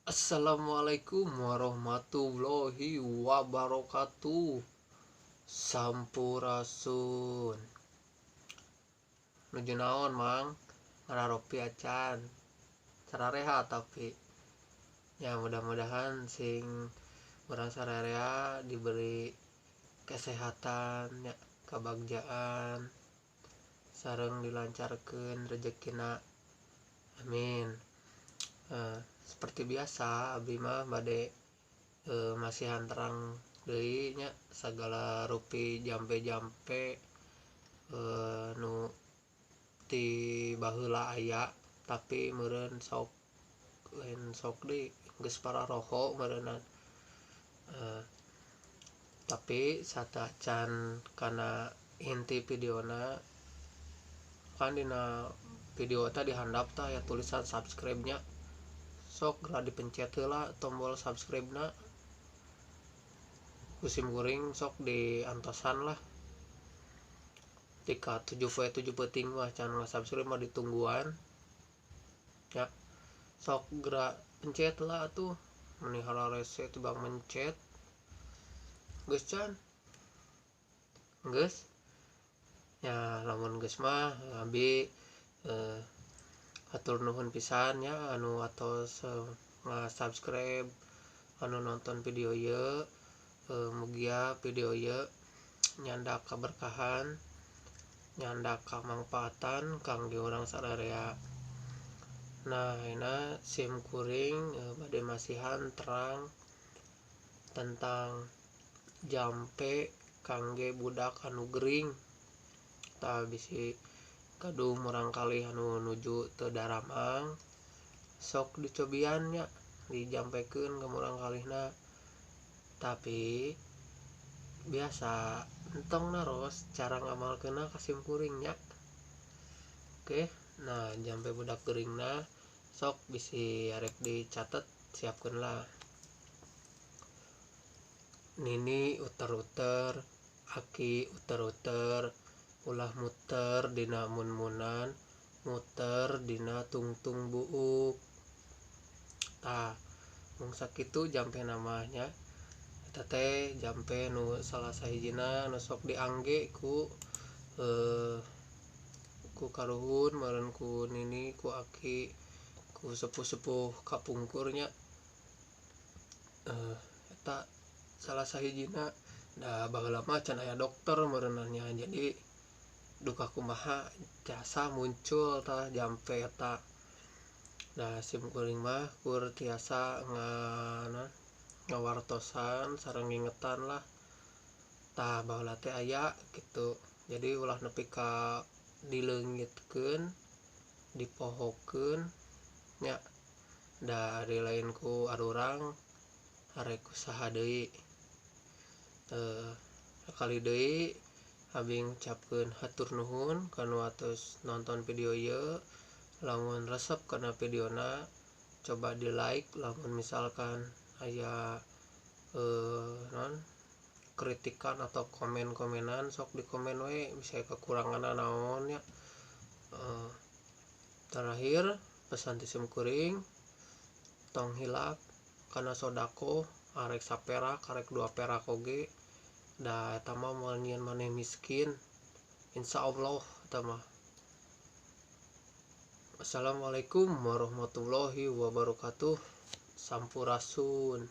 Assalamualaikum warahmatullahi wabarakatuh. Sampurasun. Nuju naon, Mang? Ngararopi acan? Sarareha tapi ya mudah-mudahan sing urang sararea diberi kesehatan ya, kebagjaan sareng dilancarkeun rezekina, amin. Seperti biasa abdi mah bade masihan terang deui nya sagala rupi jampe-jampe nu ti baheula aya, tapi meureun sok lain sok deui, geus pararoho meureunnan. Tapi sateuacan kana inti videona, kan dina video teh di handap tah aya tulisan subscribe nya, sok geura dipencet heula tombol subscribe na ku sim kuring, sok diantosan lah. Tika 7 poe 7 peuting mah can subscribe mah ditungguan ya. Sok geura pencet lah atuh, meni hararese tibang mencet. Geus can? Geus ya? Lamun geus mah abi hatur nuhun pisan ya anu atos nga-subscribe, anu nonton video ieu. Mugia video ieu nyandak kaberkahan, nyandak kamangfaatan kangge urang sararea. Nah, ayeuna sim kuring bade masihan terang tentang jampe kangge budak anu gering. Tah, bisi gaduh murangkalih anu nuju teu daramang, sok dicobian nya, dijampekeun ka murangkalihna. Tapi biasa, entong naros cara ngamalkeunna ka sim kuring nya. Oke, nah, jampe budak geuringna sok bisi arek dicatet, siapkeun lah. Nini uter-uter, aki uter-uter, ulah muter dina mun-munan, muter dina tungtung buuk. Tah, mung sakitu jampena mah nya. Eta teh jampe nu salah sahijina nu sok diangge ku karuhun meureun, ku nini, ku aki, ku sepuh-sepuh kapungkur nya. Eta salah sahijina, da baheula mah can aya dokter meureunna nya, jadi duka kumaha jasa muncul tah jampe eta. Da sim kuring mah kur tiasa ngawartosan sareng ngingetan lah, tah baheula teh aya kitu. Jadi ulah nepi ka dileungitkeun, dipohokeun nya, da ari lain ku arurang arek ku saha deui. Sakali deui abi ngucapkeun hatur nuhun kanu atos nonton video ieu. Lamun resep kana videona, coba di like. Lamun misalkan aya naon kritikan atau komen-komenan, sok di komen we, bisa kekuranganna naon nya. Terakhir pesan ti sim kuring, tong hilap kana sodakoh, arek saperak arek 2 perak oge, da eta mah moal nyieun maneh miskin, insyaallah eta mah. Assalamualaikum warahmatullahi wabarakatuh. Sampurasun.